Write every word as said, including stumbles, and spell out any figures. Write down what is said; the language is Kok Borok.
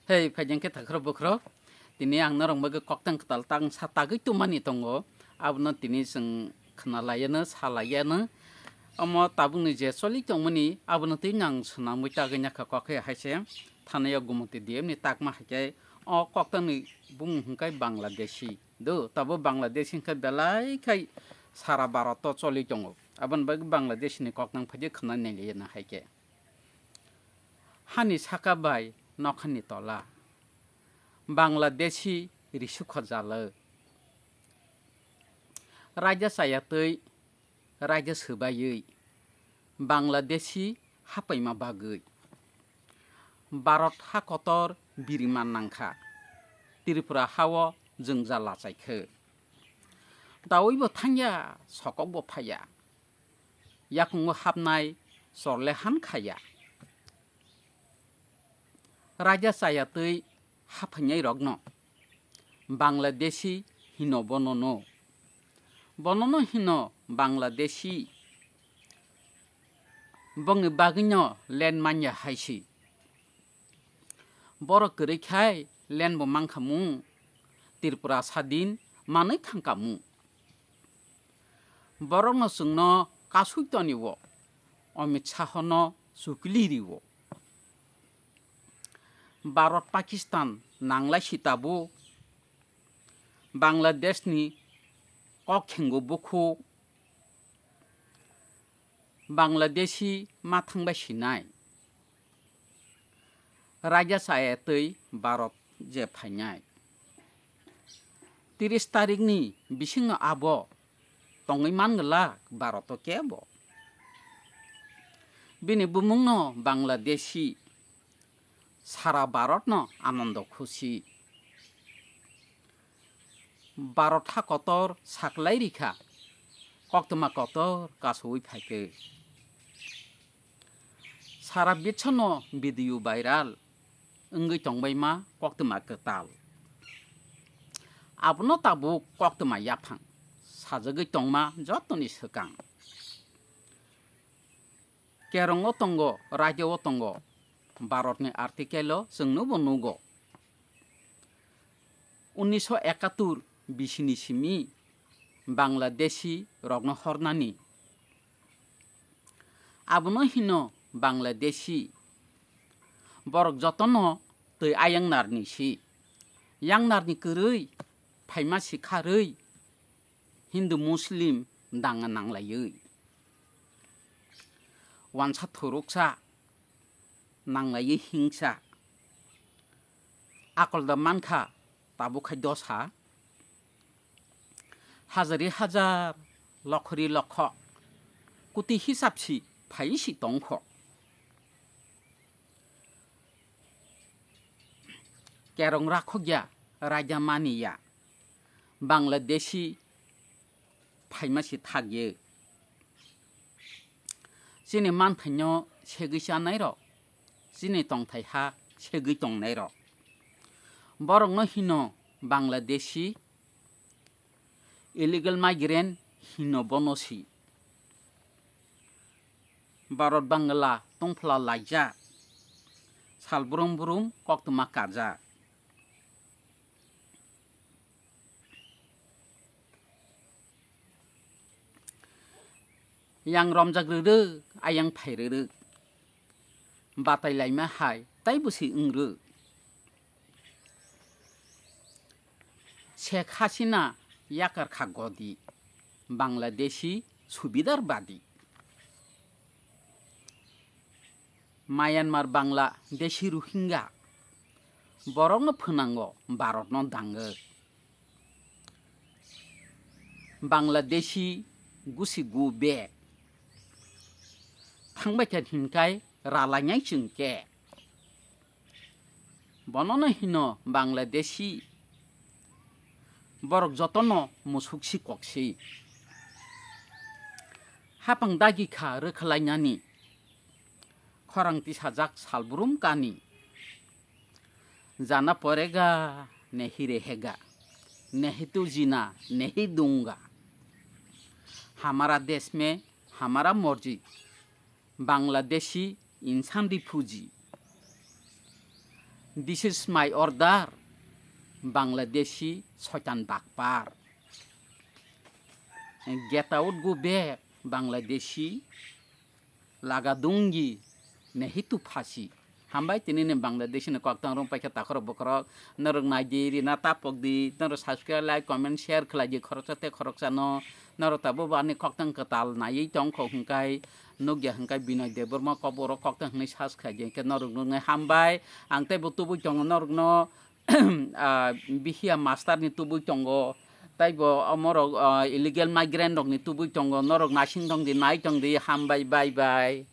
Hei, phaijeng khe takhro bukhro. Tini ang norok bagwi koktang kwtal tang sa tagwi tumani tongo. Abono tini chwng khna laiano, sa laiano. Omo tabukni je choli tongmani, abono twi nang swnamwi tagwi nyakha kok hai se. Thanayo Gumoti D M ni takma hai khe o koktangni bumung hwnkhe Bangladeshi. Do, tabo Bangladeshi hwnkhe belai khai sara Bharat o choli tongo. Aboni bagwi Bangladeshi ni koktang phaidi khna nai laiano hai khe. Hani saka bai nokhani tola. Bangladeshi risukha jala. Raida chaya twi, raida swbaiwi. Bangladeshi hapaima bagwi. Bharat ha kotor birima nangkha. Tripura hao jwngja lachaikha. Dawi bo thangya, sokok bo phaiya. Yakungo hapnai chorle han khaya. Raida chaya twi haphainai rokno Bangladeshi hino bonono. Bonono hino Bangladeshi. Bongni bagwino len manya haisi. Borok kwrwi khai len bo mankha mu, Tripura sadin manwi thangka mu. Borokno chwngno kasui toni o, Amit Shah no chukli ri o. Bharat Pakistan nanglai si tabuk, Bangladesh ni kok khengo bukhuk, Bangladeshi ma thangbai sinai. Raida chaya twi Bharat je phainai. Tiris tarikni bisingo abo tongwi man glak Bharat o kebo. Bini bumungno Bangladeshi, sara Bharat no anando khusi. Bharat ha kotor saklai rikha, koktwma kotor kasowi phaikhe. Sara biswno video viral wngwi tongbaima koktwma kwtal. Abono tabuk koktwma yaphang sajagwi tongma jotoni swkang. Kerong o tongo, raida o tongo, Bharat ni article o chwng no bo nugo. Unnish ekattor bisini simi Bangladeshi rokno hornani. Abono hino Bangladeshi. Borok jotono twi ayang narni si. Yang narni kwrwi, phaima si kharwi, Hindu Muslim danga nanglaiwi. Wansa thuruksa nanglaiwi hingsa. Akol da mankha tabuk khai dosa. Hajari hajar, lokhori lokho, kuti hisab si phai si tongkho. Kerong rakhokya, raida maniya, Bangladeshi phaima si thakye. Chini manthaino segwi chanairok, chini tongthai ha segwi tongnairok. Borokno hino Bangladeshi, illegal migrant hino bono si. Bharat Bangla tongphla laijak, sal brum brum koktwma kajak. Yang romjak rwrwk, ayang phai rwrwk. Batai laima hai, tai bwswi wng rwk. Sheikh Hasina yakar kha godi, Bangladeshi subidar badi. Myanmar Bangladeshi Rohingya, borokno phwnango, Bharatno dango. Bangladeshi gusi gu bag. Thangbai kha hinkai ralainai chwng khe. Bonono hino Bangladeshi. Borok jotono musuk si kok si. Hapang dagi kha rwkhalainani. Khorang tisajak salbrum kani. Jana porega, nahi rehega. Nahi tu jina, nahi dunga. Hamara desh mein, hamara marji. Bangladeshi insan refugee. This is my order, Bangladeshi Soitan Bakpar. Get out, go back, Bangladeshi Lagadungi, Nehitu Phasi. Hambai tini ni Bangladeshi ni koktang rung paikha takhorok bokhorok. Norok nai di, rina tapok di, norok subscribe, like, comment, share khlai di khoroksa tei khoroksa no. Norok tabuk bo ani koktang kwtal naiwi tong kho hwnkhe, nukya hwnkhe Binoy Debbarma kok borok koktang hwnwi search khlai di hwnkhe norok nuknai hambai. Ang tei bo tubui tongo norok no, ah, bihiya master ni tubui tongo. Tei bo omorok, ah, illegal migrant rok ni tubui tongo. Norok naising tong di, nai tong di, hambai, bye bye.